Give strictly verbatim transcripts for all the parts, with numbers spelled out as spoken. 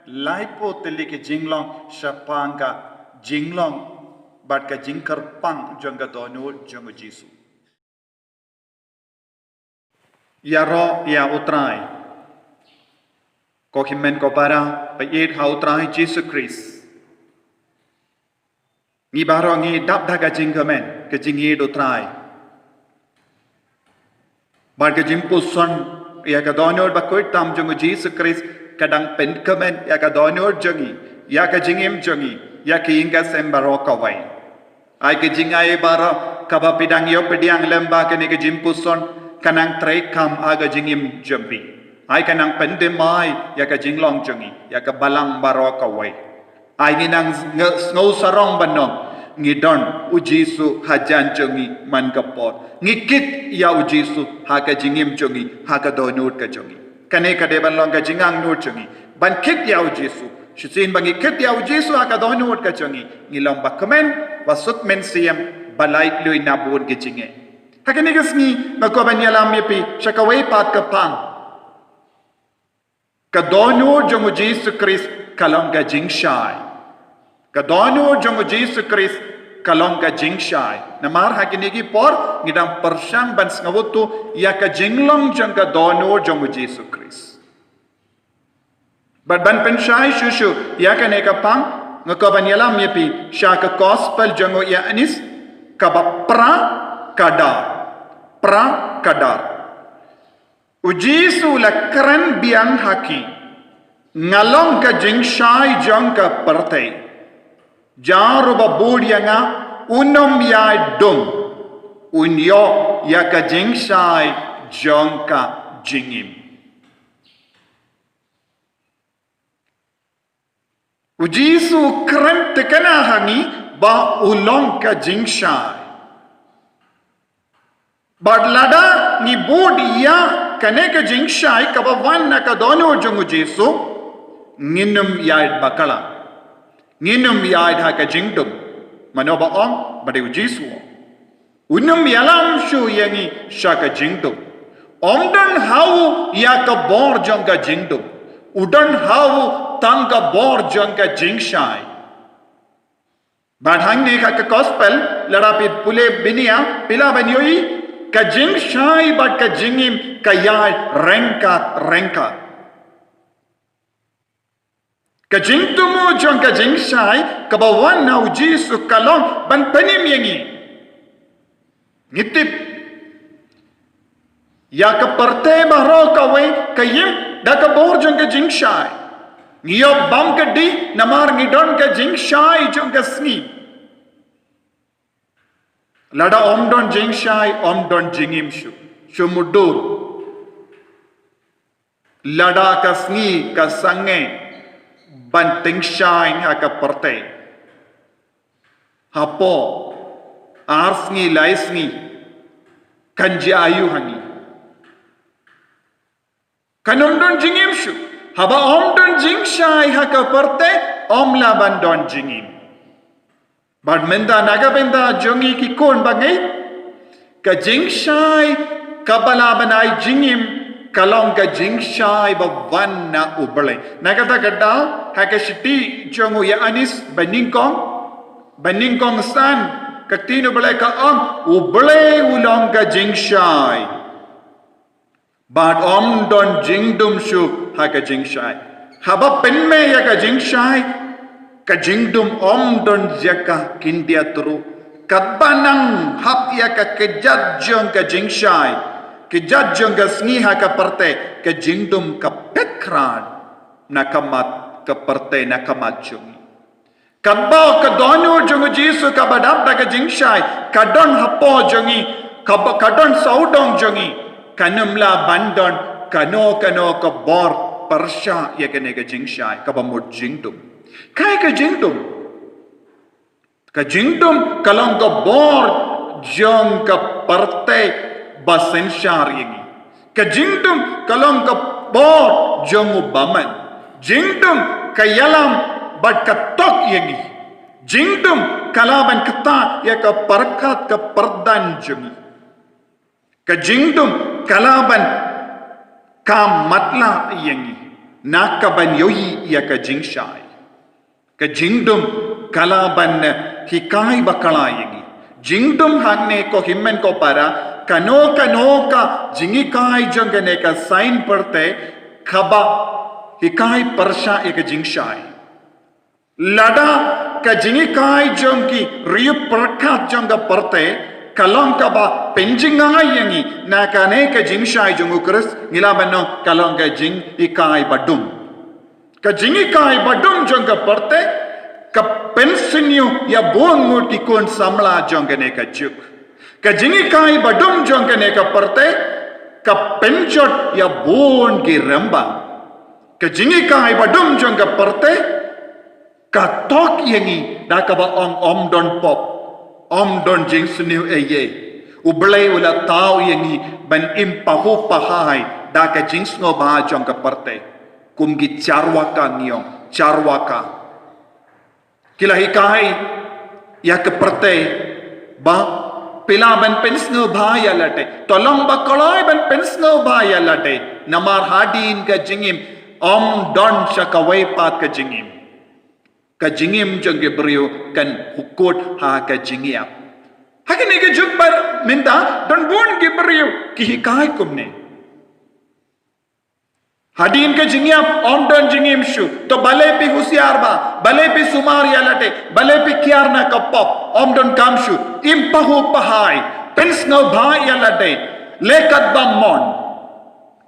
Laiphew tylli ki jinglong shaphang ka jinglong bad ka jingkyrpang jong ka dohnud jong u Jisu. Ïaroh ïa u Trai, ko hynmen ko para ba ïeit ha u Trai Jisu Khrist. Ngi baroh ngi dap da ka jingkmen ka jingïeit u Trai. Bad ka jingpuson ïa ka dohnud bakhuid tam jong u Jisu Khrist ka dang pynkmen ïa ka dohnud jong ngi, ïa ka jingim jong ngi, ïa ka ïing ka sem baroh kawei. Ai ka jingai baroh kaba phi dang ïoh pdiang lem ba kane ka jingpuson ka nang treikam ha ka jingim jong phi. Ai ka nang pynthymmai ïa ka jinglong jong ngi, ïa ka balang baroh kawei. Ai ngi nang snge-, sngew sarong ban ong ngi don u Jisu hajan jong ngi man ka por. Ngi kit ïa u Jisu ha ka jingim jong ngi, ha ka dohnud ka jong ngi. Kane ka dei ban long ka jingangnud jong ngi ban kit ïa u Jisu. Shisien ba ngi kit ïa u Jisu ha ka dohnud ka jong ngi, ngi long ba kmen, ba suk mynsiem, ba laitluid na bun ki jingeh. Ha kane ka sngi nga kwah ban ïalam ïa phi sha kawei pat ka phang. Ka dohnud jong u Jisu Khrist ka long ka jingshai. Ka dohnud jong u Jisu Khrist ka long ka jingshai. Namar ha kine ki por ngi dang pyrshang ban sngewthuh ïa ka jinglong jong ka dohnud jong u Jisu Khrist. Bad ban pynshai shuh shuh ïa kane ka phang, nga kwah ban ïalam ïa phi sha ka gospel jong u Ïoannis kaba phra, ka dar. Phra, ka dar. U Jisu u la kren biang ha ki, nga long ka jingshai jong ka pyrthei. Uta uba bud ïa nga, unym ïaid dum, un ïoh ïa ka jingshai jong ka jingim. U Jisu u kren thikna ha ngi ba u long ka jingshai. Bad lada ngi bud ïa kane ka jingshai kaba wan na ka dohnud jong u Jisu, nginym ïaid bakla. Nginym ïaid ha ka jingdum. Mano ba ong? Ba dei u Jisu. Unym ïalam shuh ïa ngi sha ka jingdum. Um don ha u ïa ka bor jong ka jingdum. U don ha u tang ka bor jong ka jingshai. Bad hangne ha ka gospel, lada phi pule bniah, phi lah ban ïohi, ka jingshai bad ka jingim ka ïaid ryngkat ryngkat. Ka jingthmu jong ka jingshai kaba wan na u Jisu ka long ban pynim ïa ngi. Ngi tip ïa ka pyrthei baroh kawei ka im da ka bor jong ka jingshai. Ngi ïoh bam ka dih namar ngi don ka jingshai jong ka sngi. Lada um don jingshai, um don jingim shuh. Shu mutdur. Lada ka sngi ka sangeh ban tyngshaiñ ha ka pyrthei. Hapoh ar sngi lai sngi kan jia aiu ha ngi. Kan ym don jingim shuh. Haba ym don jingshai ha ka pyrthei, ym lah ban don jingim. Bad mynta na ka bynta jong ngi ki khun bangeit, ka jingshai kaba lah ban ai jingim ka long ka jingshai ba wan na U Blei. Na kata ka daw ha ka shithi jong u Ïoannis banyngkong, banyngkong san, ka ktien U Blei ka ong, U Blei u long ka jingshai. Bad ym don jingdum shuh ha ka jingshai. Haba pynmih ïa ka jingshai, ka jingdum ym don jaka khyndiat ruh. Katba nang hap ïa ka kjat jong ka jingshai, kjat jong ka sngi ha ka pyrthei, ka jingdum ka phet khrad na ka mat ka pyrthei, na ka mat jong ngi. Katba ka dohnud jong u Jisu kaba dap da ka jingshai ka don hapoh jong ngi, kaba ka don sawdong jong ngi, kan ym lah ban don kano kano ka bor pyrshah ïa kane ka jingshai kaba mut jingdum. Kaei ka jingdum? Ka jingdum ka long ka bor jong ka pyrthei ba synshar ïa ngi. Ka jingdum ka long ka bor jong u bymman. Jingdum ka ïalam bad ka tok ïa ngi. Jingdum ka lah ban ktah ïa ka pyrkhat ka pyrdan jong ngi. Ka jingdum ka lah ban kam matlah ïa ngi. Na ka ban ïohi ïa ka jingshai. Ka jingdum ka la ban hikai bakla ïa ngi. Jingdum hangne ko hynmen ko para, kano kano ka jinghikai jong kane ka sign pyrthei, kaba hikai pyrshah ïa ka jingshai. Lada ka jinghikai jong ki riewpyrkhat jong ka pyrthei, ka long kaba pynjngai ïa ngi na kane ka jingshai jong u Khrist, ngi lah ban ong ka long ka jinghikai badum. Ka jinghikai badum jong ka pyrthei, ka pynsniew ïa bun ngut ki khun samla jong kane ka juk. Ka jinghikai badum jong kane ka pyrthei, ka pynjot ïa bun ki rymba. Ka jinghikai badum jong ka pyrthei, ka tok ïa ngi da kaba ong ym don pop, ym don jingsniew ei ei. U Blei u la thaw ïa ngi ban im pahuh pahai da ka jingsngewbha jong ka pyrthei. Kum ki charwaka ngi ong, charwaka. Ki la hikai ïa ka pyrthei ba phi lah ban pynsngewbha ïa lade. To long ba kloi ban pynsngewbha ïa lade. Namar hadien ka jingim ym don sha kawei pat ka jingim. Ka jingim jong ki briew kan kut ha ka jingïap. Ha kane ka juk ba mynta don bun ki briew ki hikai kumne. Hadien ka jingïap ym don jingim shuh. To balei phi husiar bha, balei phi sumar ïa lade, balei phi kiar na ka pop, ym don kam shuh. Im pahuh pahai, pynsngewbha ïa lade, leh katba mon.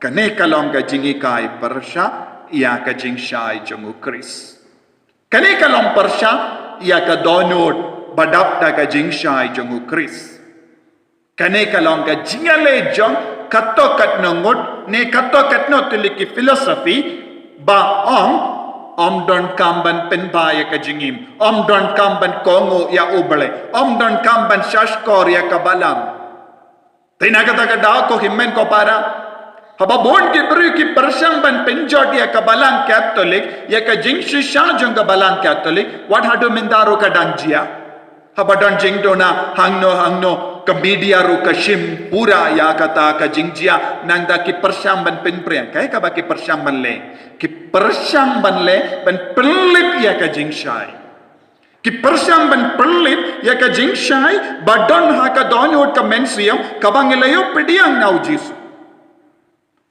Kane ka long ka jinghikai pyrshah ïa ka jingshai jong u Khrist. Kane ka long pyrshah ïa ka dohnud ba dap da ka jingshai jong u Khrist. Kane ka long ka jingïaleh jong katto katno ngut ne katto katno tylli ki philosophy ba ong ym don kam ban pynbha ïa ka jingim, ym don kam ban kohnguh ïa u Blei, ym don kam ban shahshkor ïa ka balang. Te na kata ka daw ko hynmen ko para, haba bun ki briew ki pyrshang ban pynjot ïa ka balang Katholik, ïa ka jingshisha jong ka balang Katholik, wat haduh mynta ruh ka dang jia. Haba don jingduna hangno hangno, ka media ruh ka shim pura ïa kata ka jingjia, nangta ki pyrshang ban pynpriang. Kaei kaba ki pyrshang ban leh? Ki pyrshang ban leh ban pynlip ïa ka jingshai. Ki pyrshang ban pynlip ïa ka jingshai ba don ha ka dohnud ka mynsiem kaba ngi la ïoh pdiang na u Jisu.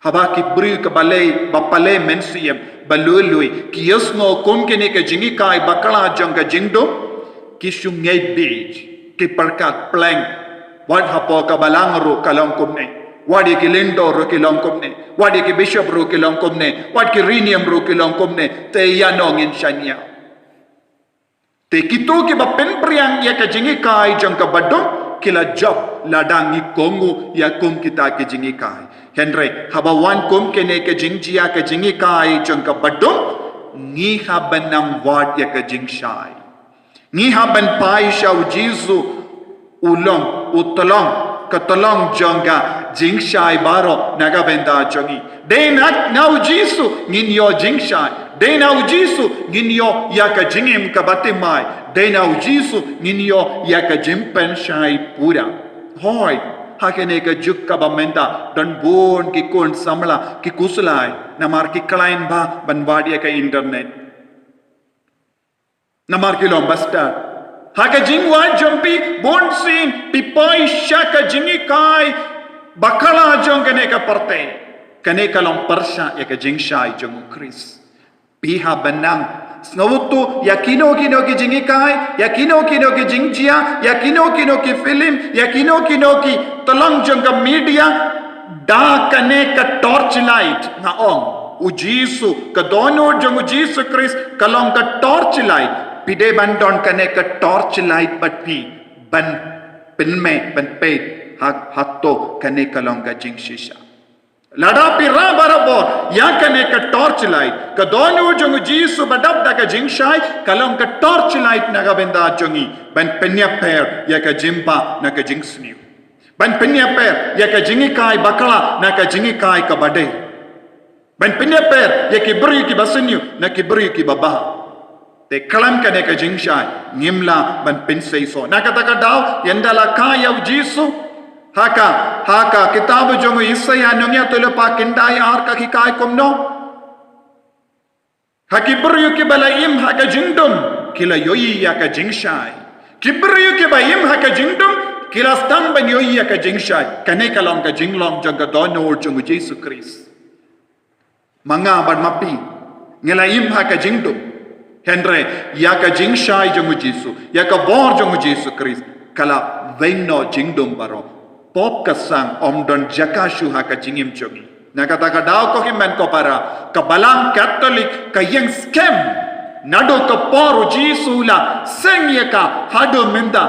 Haba ki briew kiba lei, ba pale mynsiem ba lui lui ki ïohsngew kum kine ki jinghikai bakla jong ka jingdum, ki shu ngeit beit, ki pyrkhat pleng. Wat hapoh ka balang ruh ka long kumne, wat ïa ki lyngdoh ruh ki long kumne, wat ïa ki bishop ruh ki long kumne, wat ki riewniam ruh ki long kumne, te ïano ngin shaniah? Te kito kiba pynpriang ïa ka jinghikai jong ka badum ki la jop lada ngi kohnguh ïa kum kita ki jinghikai. Hynrei haba wan kum kine ki jingjia, ki jinghikai jong ka badum, ngi hap ban nang wad ïa ka jingshai. Ngi hap ban phai sha u Jisu, u long, u tyllong, ka tyllong jong ka jingshai baroh na ka bynta jong ngi. Dei na, na u Jisu ngin ïoh jingshai. Dei na u Jisu ngin ïoh ïa ka jingim kaba thymmai. Dei na u Jisu ngin ïoh ïa ka jingpynshai pura. Hooid, ha kane ka juk kaba mynta don bun ki khun samla ki khuslai namar ki khlaiñ bha ban wad ïa ka internet. Namar ki long bastad. Ha ka jingwad jong phi, bunsien phi poi sha ka jinghikai bakla jong kane ka pyrthei. Kane ka long pyrshah ïa ka jingshai jong u Khrist. Phi hap ban nang sngewthuh ïa kino kino ki jinghikai, ïa kino kino ki jingjia, ïa kino kino ki film, ïa kino kino ki tyllong jong ka media, da kane ka torchlight, nga ong. U Jisu, ka dohnud jong u Jisu Khrist ka long ka torchlight. Phi dei ban don kane ka torchlight bad phi ban pynmih, ban peit ha, hato kane ka long ka jingshisha. Lada phi rah barabor ïa kane ka torchlight, ka dohnud jong u Jisu ba dap da ka jingshai ka long ka torchlight na ka bynta jong ngi ban pynïapher ïa ka jingbha na ka jingsniew. Ban pynïapher ïa ka jinghikai bakla na ka jinghikai kaba dei. Ban pynïapher ïa ki briew kiba sniew na ki briew kiba bha. Te khlem kane ka jingshai ngim lah ban pynseisoh. Na kata ka daw ynda la kha ïa u Jisu, ha ka, ha ka kitab jong u Isaïah nongïathuhlypa khyndai ar ka hikai kumno? Ha ki briew kiba la im ha ka jingdum, ki la ïohi ïa ka jingshai. Ki briew kiba im ha ka jingdum, ki la sdang ban ïohi ïa ka jingshai. Kane ka long ka jinglong jong ka dohnud jong u Jisu Khrist. Ma nga bad ma phi, ngi la im ha ka jingdum. Hynrei, ïa ka jingshai jong u Jisu, ïa ka bor jong u Jisu Khrist, ka la weng noh jingdum baroh. Pop ka sang ym don jaka shuh ha ka jingim jong ngi. Na kata ka daw ko hynmen ko para, ka Balang Katholik ka ïeng skhem. Naduh ka por u Jisu u la seng ïa ka haduh mynta.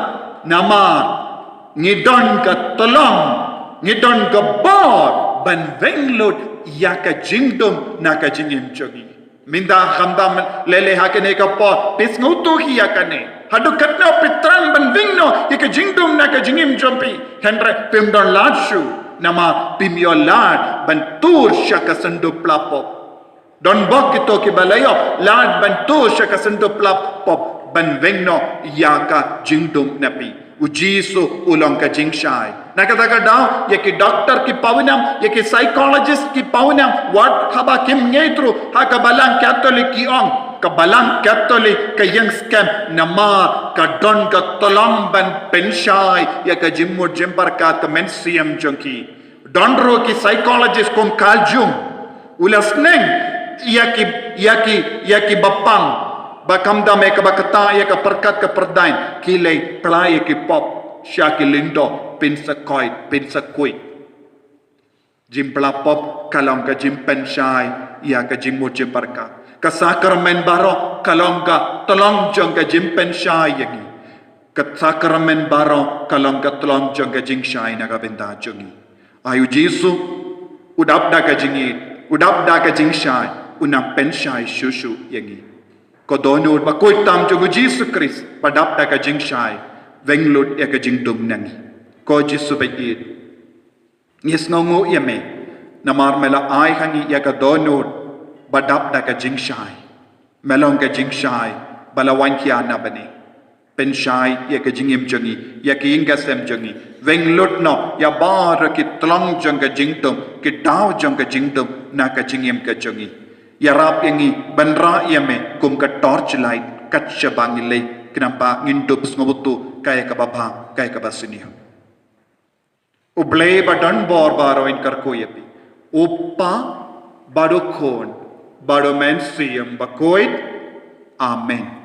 Namar ngi don ka tlong, ngi don ka bor ban weng lut ïa ka jingdum na ka jingim jong ngi. Mynta khamtam lei lei ha kane ka por, phi sngewthuh hi ïa kane. Haduh katno phi thrang ban weng noh ïa ka jingdum na ka jingim jong phi, hynrei phim don lad shuh. Namar phim ïoh lad ban tur sha ka synduh pla pop. Don bok kito kiba la ïoh lad ban tur sha ka synduh pla pop ban weng noh ïa ka jingdum na phi. U Jisu u long ka jingshai. Na kata ka daw, ïa ki doktor ki pawnam, ïa ki psychologist ki pawnam, wat haba kim ngeit ruh ha ka Balang Katholik ki ong, ka Balang Katholik ka ïeng skhem namar ka don ka tlong ban pynshai ïa ka jingmut jingpyrkhat ka mynsiem jong ki. Don ruh ki psychologist kum Carl Jung, u la sneng ïa ki, ïa ki, ïa ki bapang ba khamtam ïa kaba kata ïa ka pyrkhat ka pyrdain, ki leit pla ïa ki pop sha ki lyngdoh, pynsakoit, pynsakoit. Jingpla pop ka long ka jingpynshai ïa ka jingmut jingpyrkhat. Ka sakramen baroh ka long ka tlong jong ka jingpynshai ïa ngi. Ka sakramen baroh ka long ka tlong jong ka jingshai na ka bynta jong ngi. Ai u Jisu, u dap da ka jingïeit, u dap da ka jingshai, u nang pynshai shuh shuh ïa ngi. Ko dohnud ba khuid tam jong u Jisu Khrist ba dap da ka jingshai, weng lut ïa ka jingdum na ngi. Ko Jisu ba ïeit, ngi sngewnguh ïa me namar me la ai ha ngi ïa ka dohnud ba dap da ka jingshai. Me long ka jingshai ba la wan khia na bneng. Pynshai ïa ka jingim jong ngi, ïa ka ïing ka sem jong ngi. Weng lut noh ïa baroh ki tlong jong ka jingdum, ki daw jong ka jingdum na ka jingim ka jong ngi. Ïarap ïa ngi, bynrah ïa me kum ka torchlight kat shaba ngi leit, khnang ba ngin dup sngewthuh kaei kaba bha, kaei kaba sniew. U Blei ba don bor baroh un kyrkhu ïa phi. U Kpa bad u Khun bad u Mynsiem Bakhuid. Amen.